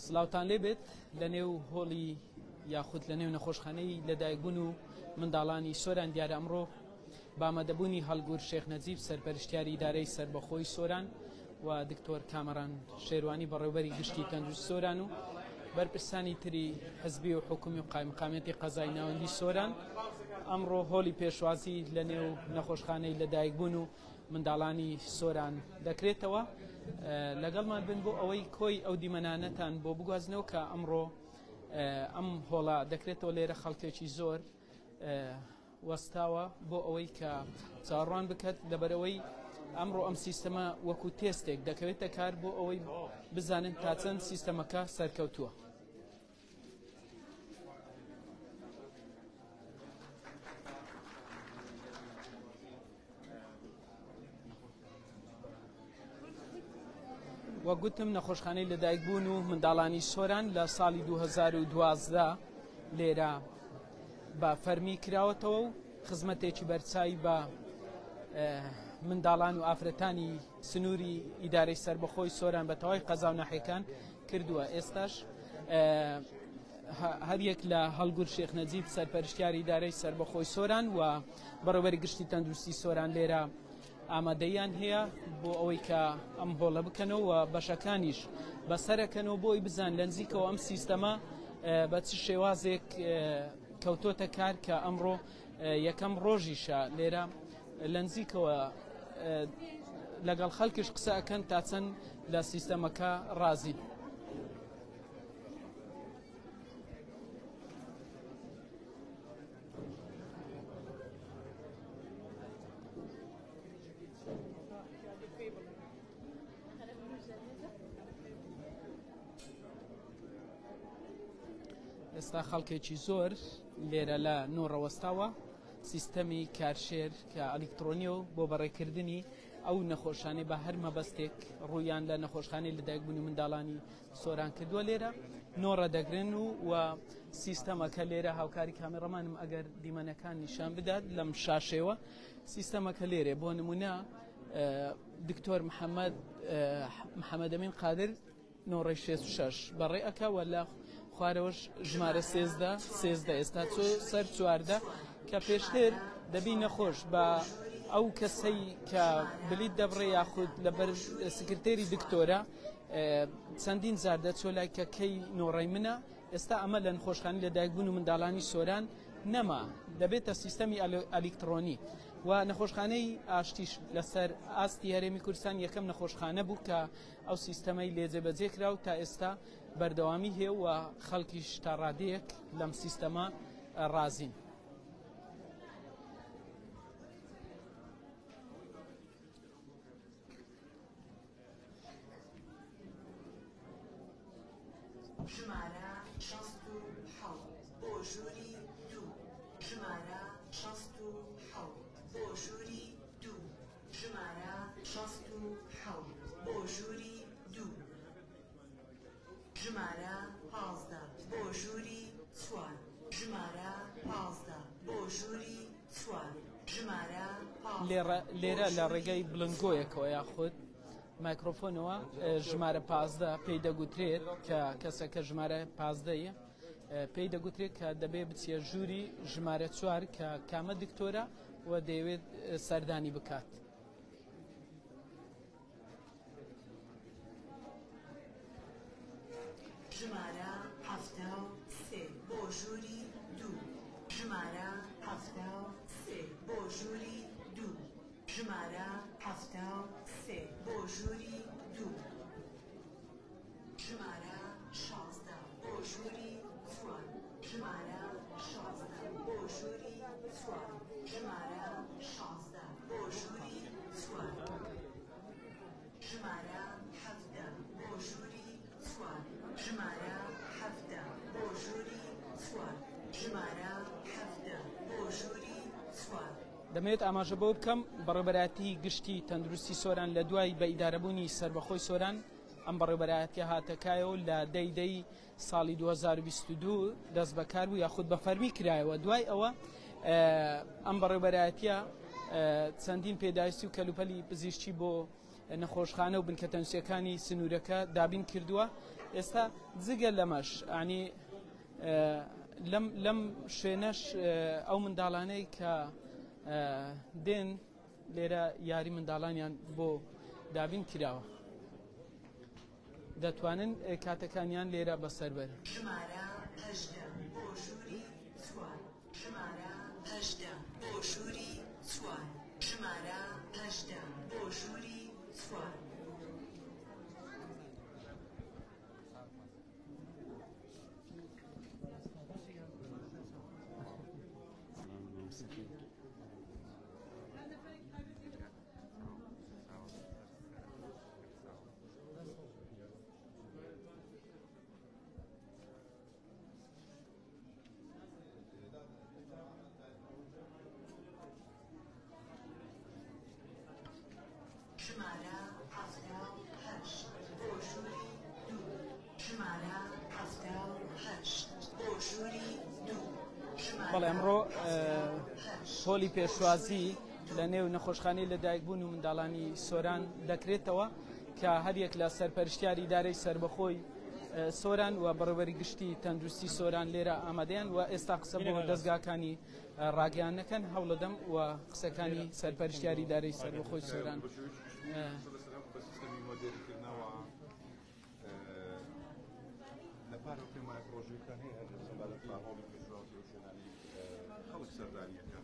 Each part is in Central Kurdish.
سڵاوتان لێبێت لە نێو هۆڵی یاخود لە نێو نەخۆشخانەی لەدایکبوون و منداڵانی سۆران دیارە ئەمڕۆ بە ئامادەبوونی هەڵگور شێخ نەجیب سەرپەرشتیاری ئیدارەی سەربەخۆی سۆران و دکتۆر کامەران شێروانی بەڕێوبەری گشتی تەندروست سۆران و بەرپرسانی تری حزبی و حکومی و قایمقامیەتی قەزای ناوەندی سۆران ئەمڕۆ هۆڵی پێشوازی لە نێو نەخۆشخانەی لەدایکبوون و منداڵانی سۆران دەکرێتەوە لەگەڵمان بن بۆ ئەوەی کۆی ئەو دیمەنانەتان بۆ بگوازنەوە کە ئەمڕۆ ئەم هۆڵە دەکرێتەوە لێرە خەڵکێکی زۆر وەستاوە بۆ ئەوەی کە چاوەڕوان بکات لەبەرئەوەی ئەمڕۆ ئەم سیستەمە وەکو تێستێک دەکەوێتە کار بۆ ئەوەی بزانن تا چەند سیستەمەکە سەرکەوتووە. وەک گوتم نەخۆشخانەی لەدایکبوون و منداڵانی سۆران لە ساڵی 2012 لێرە بە فەرمی کراوەتەوە و خزمەتێکی بەرچاوی بە منداڵان و ئافرەتانی سنووری ئیدارەی سەربەخۆی سۆران بە تەواوی قەزا و ناحیەکان کردووە ئێستاش هەریەک لە هەڵگور شێخ نەجیب سەرپەرشتیاری ئیدارەی سەربەخۆی سۆران و بەڕێوەبەری گشتی تەندروستی سۆران لێرە ئامادەیان هەیە بۆ ئەوەی کە ئەم هۆڵە بکەنەوە و بەشەکانیش بەسەرەکەنەوە بۆی بزان لە نزیکەوە ئەم سیستەمە بە چ شێوازێک کەوتۆتە کار کە ئەمڕۆ یەکەم ڕۆژیشە لێرە لە نزیکەوە لەگەڵ خەڵکیش قسە ئەکەن تا چەند لە سیستەمەکە ڕازین. ئێستا خەڵکێکی زۆر لێرە لە نۆڕەوەستاوە سیستەمی کارشێر کە ئەلیکترۆنیە و بۆ بەڕێکردنی ئەو نەخۆشانەی بە هەر مەبەستێک ڕوویان لە نەخۆشخانەی لەدایکبوونی منداڵانی سۆران کردووە لێرە نۆڕە دەگرن و و سیستەمەکە لێرە هاوکاری کامێڕەمانم ئەگەر دیمەنەکان نیشان بدات لەم شاشەوە سیستەمەکە لێرێ بۆ نمونە دکتۆر محەممەد محەممەدەمین قادر نۆڕەی 66 بەڕێ ئەکا و لە خوارەوەش ژمارە سێزدە سێزدە ئێستا چۆ سەر چواردە کە پێشتر دەبی نەخۆش بە ئەو کەسەی کە بلیت دەبڕێ یاخود لەبەر سکرتێری دکتۆرە چەندین جار دەچۆ لای کە کەی نۆڕەی منە ئێستا ئەمە لە نەخۆشخانەی لەدایکبوون و منداڵانی سۆران نەما دەبێتە سیستەمی ئەلیکترۆنی و نەخۆشخانەی ئاشتیش لەسەر ئاستی هەرێمی کوردستان یەکەم نەخۆشخانە بوو کە ئەو سیستەمەی لێ جێبەجێ کرا و تا ئێستا بەردەوامی هەیە و خەڵکیش تا ڕادەیەک لەم سیستەمە ڕازین. ژمارە 67 بۆ ژووری دوو ژمارە 67 بۆ ژووری دوو ژمارە 67 بۆ ژووری دوو ژمارە 15 بۆ ژووری چوار ژمارە 15 بۆ ژووری چوار ژمارە 15 لێرە لە ڕێگەی بڵندگۆیەکەوە یاخود مایکرۆفۆنەوە ژمارە 15 پێی دەگوترێت کە کەسەکە ژمارە پازدەیە پێی دەگوترێت کە دەبێ بچیە ژووری ژمارە چوار کە کامە دکتۆرە و دەیەوێت سەردانی بکات. ژمارە 73 بۆ ژووری دوو ژمارە 73 بۆ ژووری دوو ژمارە 73 بۆ ژووری دوو ژمارە 16 بۆ ژووری چوار ژمارە 16 بۆ ژووری چوار ژمارە 16 بۆ ژووری چوار ژمارە 17 بۆ ژووری چوار ژمارە 17 بۆ ژووری چوار ژمارە 17 بۆ ژووری چوار. دەمەوێت ئاماژە بەوە بکەم بەڕێوەبەرایەتی گشتی تەندروستی سۆران لە دوای بە ئیدارەبوونی سەربەخۆی سۆران ئەم بەڕێوەبەرایەتیە هاتە کایەوە لە دەی دەی ساڵی 2022 دەست بەکار بوو یاخود بە فەرمی کرایەوە دوای ئەوە ئەم بەڕێوەبەرایەتیە چەندین پێداویستی و کەلوپەلی پزیشکی بۆ. نەخۆشخانە و بنکە تەندروستیەکانی سنوورەکە دابین کردووە. ئێستا جگە لەمەش ئەنی لەم لەم شوێنەش ئەو منداڵانەی کە دێن لێرە یاری منداڵانیان بۆ دابین کراوە دەتوانن کاتەکانیان لێرە بەسەر بەرن. ژمارە 18 بۆ ژووری چوار. ژمارە 18 بۆ ژووری چوار. ژمارە 18 بۆ ژووری چوار. ژمارە 78 بۆ ژووری دوو. ژمارە 78 بۆ ژووری دوو. ژمارە بەڵێ ئەمڕۆ 78 هۆلی پێشوازی لە نێو نەخۆشخانەی لەدایکبوون و منداڵانی سۆران دەکرێتەوە کە هەریەک لە سەرپەرشتیاری ئیدارەی سەربەخۆی سۆران و بەڕێوەبەری گشتی تەندروستی سۆران لێرە ئامادەیان و ئێستا قسە بۆ دەزگاکانی ڕاگەیاندنەکەن هەوڵەدەم و قسەکانی سەرپەرشتیاری ئیدارەی سەربەخۆی سۆران بە سیستەمی مۆدێرنکردنەوە لە پارەوە پێم وایە پرۆژەیەکتان هەیە هەر سەبارەت بە هۆڵی پێشوازی و شوێنانی خەڵک سەردانیەکە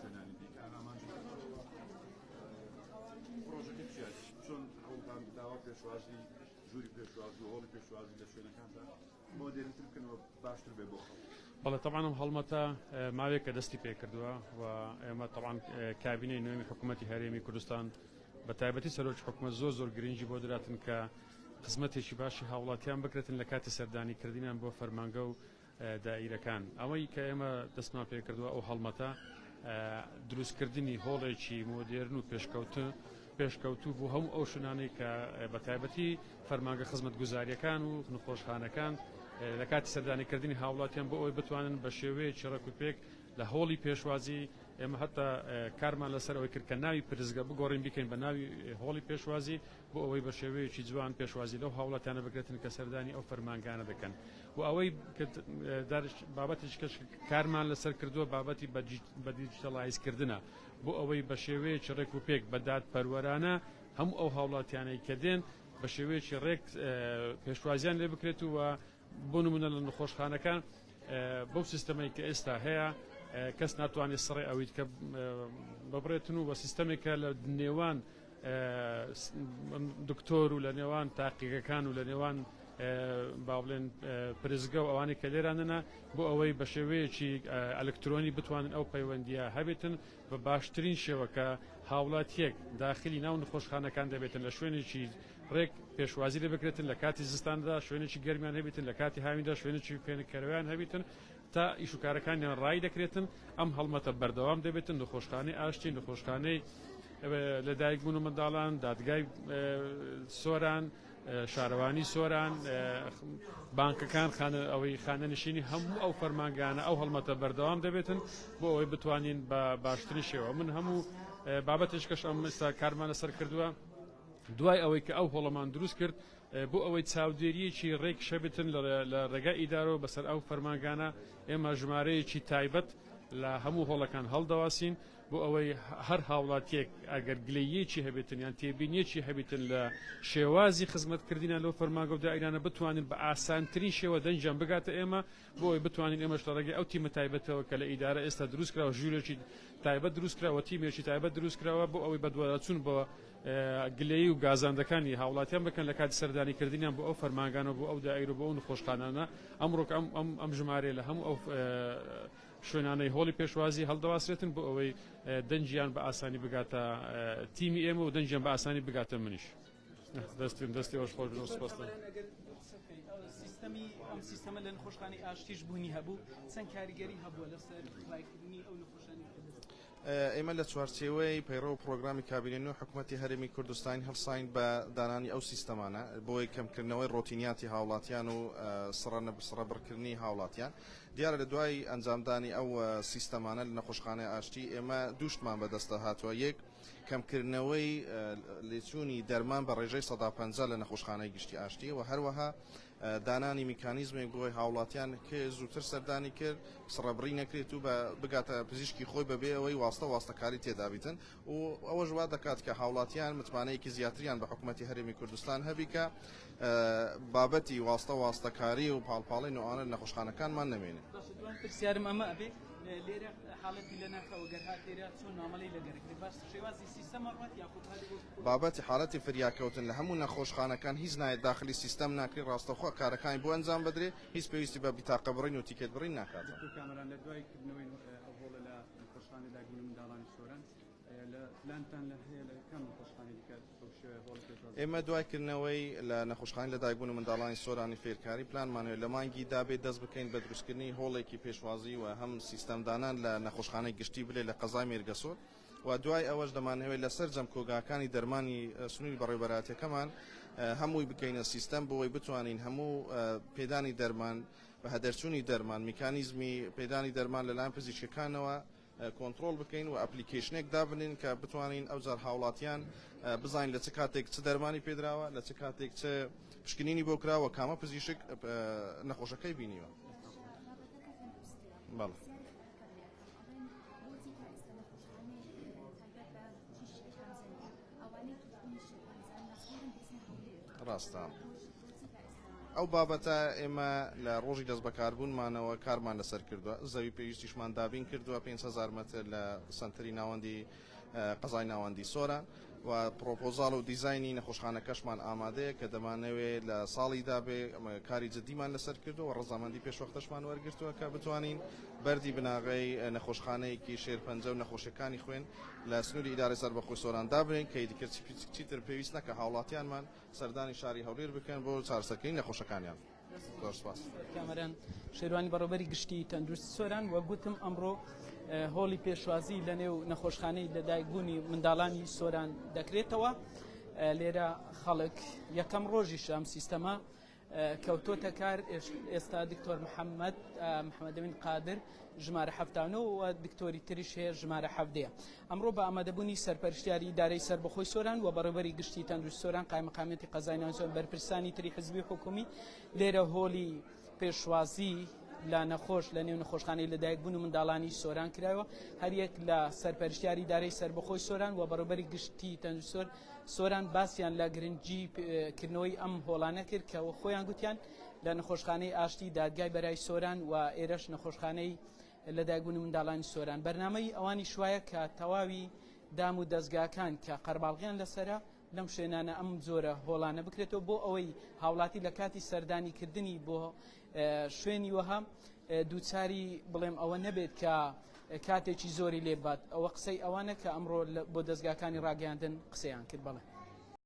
شوێنانی دیکە ئامانجی پرۆژەکە چیە چۆن هەوڵدان داوا پێشوازی ژووری پێشوازی و هۆڵی پێشوازی لە شوێنەکاندا مۆدێرنتر بکەنەوە باشتر بێ بۆ خەڵک؟ بەڵێ تەبعەن ئەم هەڵمەتە ماوەیەکە دەستی پێکردووە و ئێمە تەبعەن کابینەی نوێمی حکوومەتی هەرێمی کوردستان بە تایبەتی سەرۆکی حکوومەت زۆر زۆر گرنگی بۆ دراتن کە خزمەتێکی باشی هاوڵاتیان بکرێتن لە کاتی سەردانی کردنیان بۆ فەرمانگە و دائیرەکان. ئەوەی کە ئێمە دەستمان پێکردووە ئەو هەڵمەتە دروستکردنی هۆڵێکی مۆدێرن و پێشکەوتوو بۆ هەموو ئەو شوێنانەی کە بە تایبەتی فەرمانگە خزمەتگوزارییەکان و نەخۆشخانەکان لە کاتی سەردانیکردنی هاوڵاتیان بۆ ئەوەی بتوانن بە شێوەیەکی ڕێک و پێک لە هۆڵی پێشوازی ئێمە هەتا کارمان لەسەر ئەوەی کرد کە ناوی پرسگە بگۆڕین بیکەین بە ناوی هۆڵی پێشوازی بۆ ئەوەی بە شێوەیەکی جوان پێشوازی لەو هاوڵاتیانە بکرێتن کە سەردانی ئەو فەرمانگانە دەکەن و ئەوەی کە بابەتێکی کەش کارمان لەسەر کردووە بابەتی بە دیجیتەڵایز کردنە بۆ ئەوەی بە شێوەیەکی ڕێک و پێک بە دادپەروەرانە هەموو ئەو هاوڵاتیانەی کە دێن بە شێوەیەکی ڕێک پێشوازیان لێ بکرێت و بۆ نمونە لە نەخۆشخانەکان بەو سیستەمەی کە ئێستا هەیە کەس ناتوانێت سڕێ ئەویت کە ببڕێتن و بە سیستەمێکە لە نێوان دکتۆر و لە نێوان تاقیگەکان و لە نێوان با بڵێن پرسگە و ئەوانەی کە لێرانەنا بۆ ئەوەی بە شێوەیەکی ئەلکترۆنی بتوانن ئەو پەیوەندیە هەبێتن بە باشترین شێوە کە هاوڵاتیەک داخلی ناو نەخۆشخانەکان دەبێتن لە شوێنێکی ڕێک پێشوازی لێ بکرێتن لە کاتی زستاندا شوێنێکی گەرمیان هەبیتن لە کاتی هاویندا شوێنێکی فێنککەرەوەیان هەبیتن تا ئیش و کارەکانیان ڕایی دەکرێتن ئەم هەڵمەتە بەردەوام دەبێتن نەخۆشخانەی ئاشتی نەخۆشخانەی لەدایکبوون و منداڵان دادگای سۆران شارەوانی سۆران بانکەکان خانە ئەوەی خانەنشینی هەموو ئەو فەرمانگانە ئەو هەڵمەتە بەردەوام دەبێتن بۆ ئەوەی بتوانین بە باشترین شێوە من هەموو بابەتێک کەش ئەم ئێستا کارمان لەسەر کردووە دوای ئەوەی کە ئەو هۆڵەمان دروست کرد بۆ ئەوەی چاودێرییەکی ڕێک شەبێتن لە ڕێگای ئیدارەوە بەسەر ئەو فەرمانگانە، ئێمە ژمارەیەکی تایبەت لە هەموو هۆڵەکان هەڵدەواسین بۆ ئەوەی هەر هاوڵاتیەک ئەگەر گلەییەکی هەبێتن یان تێبینیەکی هەبێتن لە شێوازی خزمەتکردنیان لەو فەرمانگە و دائیرانە بتوانن بە ئاسانترین شێوە دەنگیان بگاتە ئێمە بۆ ئەوەی بتوانین ئێمەش لە ڕێگەی ئەو تیمە تایبەتەوە کە لە ئیدارە ئێستا دروست کراوە ژوورێکی تایبەت دروست کراوە تیمێکی تایبەت دروست کراوە بۆ ئەوەی بەدواداچوون بۆ گلەیی و گازاندەکانی هاوڵاتیان بکەن لە کاتی سەردانی کردنیان بۆ ئەو فەرمانگانە و بۆ ئەو دائیر و بۆ ئەو نەخۆشخانانە ئەمڕۆ کە ئەم ئەم ژمارەیە لە هەموو ئەو شوێنانەی هۆڵی پێشوازی هەڵدەواسرێتن بۆ ئەوەی دەنگیان بە ئاسانی بگاتە تیمی ئێمە و دەنگیان بە ئاسانی بگاتە منیش. دەستیم دەستی ئەوش خۆش بن سپاستان. سیستەمی ئەم سیستەمە لە نەخۆشخانەی ئاشتیش بوونی هەبوو چەند کاریگەری هەبووە لەسەر ڕایکردنی ئەو نەخۆشانی کە دەست ئێمە لە چوارچێوەی پەیڕەو و پڕۆگرامی کابینەی نوێ حکومەتی هەرێمی کوردستان هەڵساین بە دانانی ئەو سیستەمانە بۆی کەمکردنەوەی ڕۆتینیاتی هاوڵاتیان و سڕەبڕکردنی هاوڵاتیان. دیارە لە دوای ئەنجامدانی ئەو سیستەمانە لە نەخۆشخانەی ئاشتی ئێمە دوو شتمان بەدەستە هاتووە، یەک، کەمکردنەوەی لێچوونی دەرمان بە ڕێژەی 50% لە نەخۆشخانەی گشتی ئاشتی و هەروەها دانانی میکانیزمێک بۆی هاوڵاتیان کێ زووتر سەردانی کرد سڕەبڕی نەکرێت و بە بگاتە پزیشکی خۆی بەبێ ئەوەی واستە واستەکاری تێدابیتن و ئەوەش وا دەکات کە هاوڵاتیان متمانەیەکی زیاتریان بە حکوومەتی هەرێمی کوردستان هەبی کە بابەتی واستە واستەکاری و پاڵپاڵی نوانە نەخۆشخانەکانمان نەمێنێ. پرسیارم ئەمە ئەبێ لێرە حاڵەتی لە ناکاوە گەر هات لێرە چۆن مامەڵەی لەگەر کرێ باس شێوازی سیستەمە ڕوات یاخود هەر بابەتی حاڵەتی فریاکەوتن لە هەموو نەخۆشخانەکان هیچ نایەت داخلی سیستەم ناکرێ ڕاستەوخۆ کارەکانی بۆ ئەنجام بدرێ هیچ پێویستی بە بیتاقە بڕین و تیکێت بڕین ناکات. دکتۆر کامەران لە دوای کردنەوەی ئەو هۆڵە لە نەخۆشخانەی دایکبوونی منداڵانی سۆران لە پلانتان لە هەیە لە کام نەخۆشخانەی دیکە بەو شێوەیە هۆڵی پێشوازی؟ ئێمە دوای کردنەوەی لە نەخۆشخانەی لەدایکبوون و منداڵانی سۆرانی فێرکاری پلانمان هەیە لە مانگی دا بێت دەست بکەین بە دروستکردنی هۆڵێکی پێشوازی و هەم سیستەمدانان لە نەخۆشخانەی گشتی بلێ لە قەزای مێرگەسۆر و دوای ئەوەش دەمانهەوێت لە سەرجەم کۆگاکانی دەرمانی سنووری بەڕێوەبەرایەتیەکەمان هەمووی بکەینە سیستەم بۆی بتوانین هەموو پێدانی دەرمان بە هەدەرچوونی دەرمان میکانیزمی پێدانی دەرمان لەلایەن پزیشکەکانەوە کۆنترۆڵ بکەین و ئەپلیکەیشنێک دابنین کە بتوانین ئەوجار هاوڵاتیان بزانین لە چ کاتێک چ دەرمانی پێدراوە لە چ کاتێک چ پشکنینی بۆ کراوە کامە پزیشک نەخۆشەکەی بینیوە. بەڵێ. ڕاستە ئەو بابەتە ئێمە لە ڕۆژی دەست بەکاربوونمانەوە کارمان لەسەر کردووە زەوی پێویستیشمان دابین کردووە 5هزار مەتر لە سنتەری ناوەندی قەزای ناوەندی سۆران و پرۆپۆزاڵ و دیزاینی نەخۆشخانەکەشمان ئامادەیە کە دەمانەوێت لە ساڵی دابێ کاری جدیمان لەسەر کردووە و ڕەزامەندی پێشوەختەشمان وەرگرتووە کە بتوانین بەردی بناغەی نەخۆشخانەیەکی شێرپەنجە و نەخۆشیەکانی خوێن لە سنووری ئیدارەی سەربەخۆی سۆران دابنێین کە ئیدی چیتر پێویست نەکا هاوڵاتیانمان سەردانی شاری هەولێر بکەن بۆ چارەسەرکردنی نەخۆشەکانیان. زۆر سپاس. کامەران شێروانی بەڕێوەبەری گشتی تەندروستی سۆران وە گوتم ئەمڕۆ هۆڵی پێشوازی لە نێو نەخۆشخانەی لەدایکبوونی منداڵانی سۆران دەکرێتەوە لێرە خەڵک یەکەم ڕۆژیش ئەم سیستەمە کەوتۆتە کار ئێستا دکتۆر محەممەد محەممەدەمین قادر ژمارە 79 و دکتۆری تریش هەیە ژمارە حەڤدەیە. ئەمڕۆ بە ئامادەبوونی سەرپەرشتیاری ئیدارەی سەربەخۆی سۆران و بەڕێوەبەری گشتی تەندروستی سۆران قایمقامیەتی قەزای ناوچە بەرپرسانی تری حزبی و حکومی لێرە هۆلی پێشوازی لە نەخۆش لە نێو نەخۆشخانەی لەدایکبوون و منداڵانی سۆران کرایەوە هەریەک لە سەرپەرشتیاری ئیدارەی سەربەخۆی سۆران و بەڕێوەبەری گشتی تەندروستی سۆران باسیان لە گرنگی کردنەوەی ئەم هۆڵانە کرد کە خۆیان گوتیان لە نەخۆشخانەی ئاشتی دادگای بەرای سۆران و ئێرەش نەخۆشخانەی لەدایکبوونی منداڵانی سۆران بەرنامەی ئەوانیش وایە کە تەواوی دام و دەزگاکان کە قەرباڵغیان لەسەرە لەم شوێنانە ئەم جۆرە هۆڵانە بکرێتەوە بۆ ئەوەی هاوڵاتی لە کاتی سەردانیکردنی بۆ شوێنی وەها دووچاری بڵێم ئەوە نەبێت کە کاتێکی زۆری لێ بات ئەوە قسەی ئەوانە کە ئەمڕۆ بۆ دەزگاکانی ڕاگەیاندن قسەیان کرد بەڵێ.